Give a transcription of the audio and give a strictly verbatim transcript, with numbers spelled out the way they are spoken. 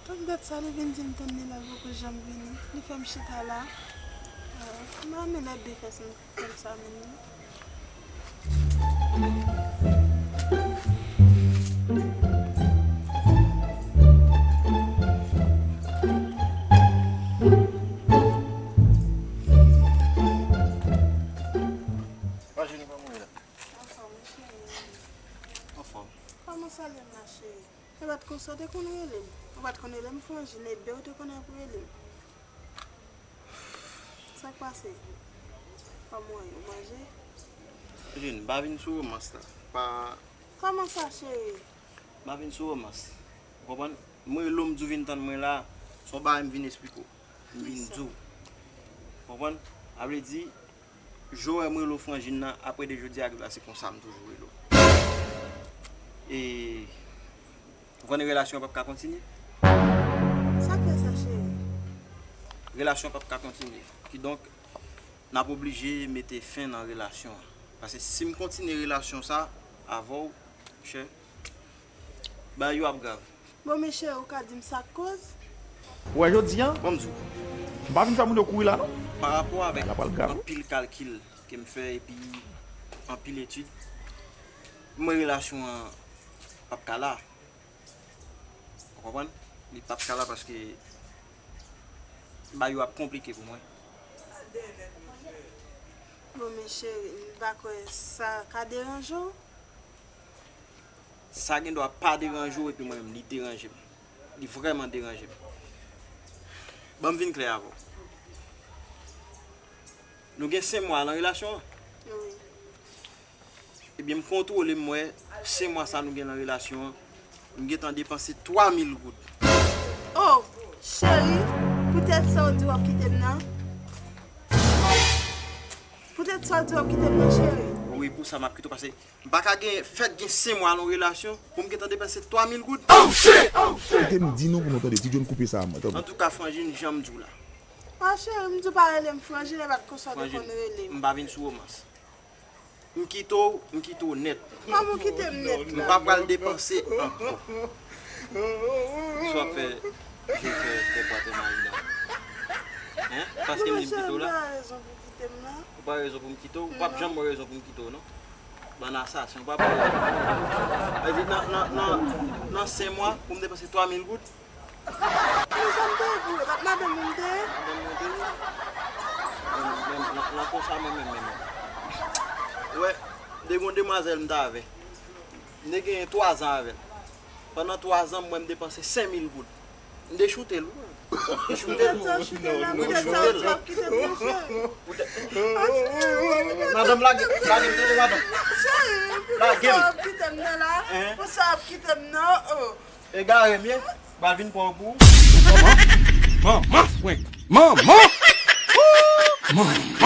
Tank dat sa li vin di m tann li la, l poko janm vini. Li fè m chita la. Euh, m pa renmen lè de fè sa, fè m sa menm non. Anfòm, wi, cheri. Anfòm. Kòman sa lè m la, cheri? E pa t konsa w te konn rele m? Ou pa t konn rele m Franjin, e Bè w te konn ap rele m. Sa k pase? Kòman w ye? Ou manje? Franjin, m pa vin sou romans la. Pa. Kòman sa, cheri? M pa vin sou romans. Ou konprann? M rele w, m di w vin tann mwen la. Se yon bagay m vin esplike w. M vin di w. Konprann? A vle di, jan w wè m rele w Franjin nan, apre de jodi a rive la, se konsa m toujou rele w. E, ou konnen relasyon an p ap ka kontinye? Sa k fè sa, cheri? Relasyon an p ap ka kontinye. Kidonk, n ap oblije mete fen nan relasyon an. Paske si m kontinye relasyon sa avè w, chè, bagay yo ap grav. Bon, men cheri, ou ka di m sa k koz? Ou wè jodi a? Ban m di w. M pa vin fè moun yo kouri la, non. Pa rapò avèk anpil kalkil ke m fè epi anpil etid, m wè relasyon an p ap ka la. Ou konprann? Li p ap ka la paske bagay yo ap konplike pou mwen. Bon, men cheri, m pa kwè sa ka deranje w. Sa gen dwa pa deranje w, epi mwen menm, li deranje m. Li vrèman deranje m. Ban m vin klè avè w. Nou gen senk mwa nan relasyon an? Wi. Ebyen, m kontwole, m wè, senk mwa sa nou gen nan relasyon an, m gentan depanse twa mil goud. Oh, cheri, poutèt sa w di w ap kite m nan? Poutèt sa w di w ap kite m nan, cheri? Wi, pou sa m ap kite w, paske m pa ka gen, fèk gen senk mwa nan relasyon pou m gentan depanse twa mil goud. Kite m di nou pou nou tande, Ti John koupe sa a, mwen, tande. Antouka, Franjin, jan m di w la. Ah, cheri, m di w pa rele m Franjin, e pa t konsa w te konn rele m. M pa vin sou romans. M kite w, m kite w nèt. Kòman w kite m nèt la? M pa pral depanse ankò. Sa w ap fè, fè, fè, fè bwate mayi la? Hein? Paske m di m kite w la? Ou pa rezon pou m kite w? Ou p ap janm wè rezon pou m kite w, non? Bann asasen, ou pa pale. Sa vle di nan, nan, nan, nan senk mwa, pou m depanse twa mil goud? Men sa m te ye pou yo, pa t madanm ou m te ye? Madanm mwen te ye? Nan, nan, nan, nan konsa mwen menm, menm. Ou wè, m te gen yon demwazèl m t avè. M te genyen twa zan avè l. Pandan twa zan, m wè m depanse senk mil goud. M te choute l, wi. M te choute l. Poutèt sa w choute m la, poutèt sa w di w ap kite m nan, cheri. Madanm, lage, lage m, tande, madanm. Cheri, poutèt sa w ap kite m nan la? Poutèt sa w ap kite m nan, oh. Egare m ye, m pral vin pran w pou ou. Manman, manman frenk, manman, ooh, manman.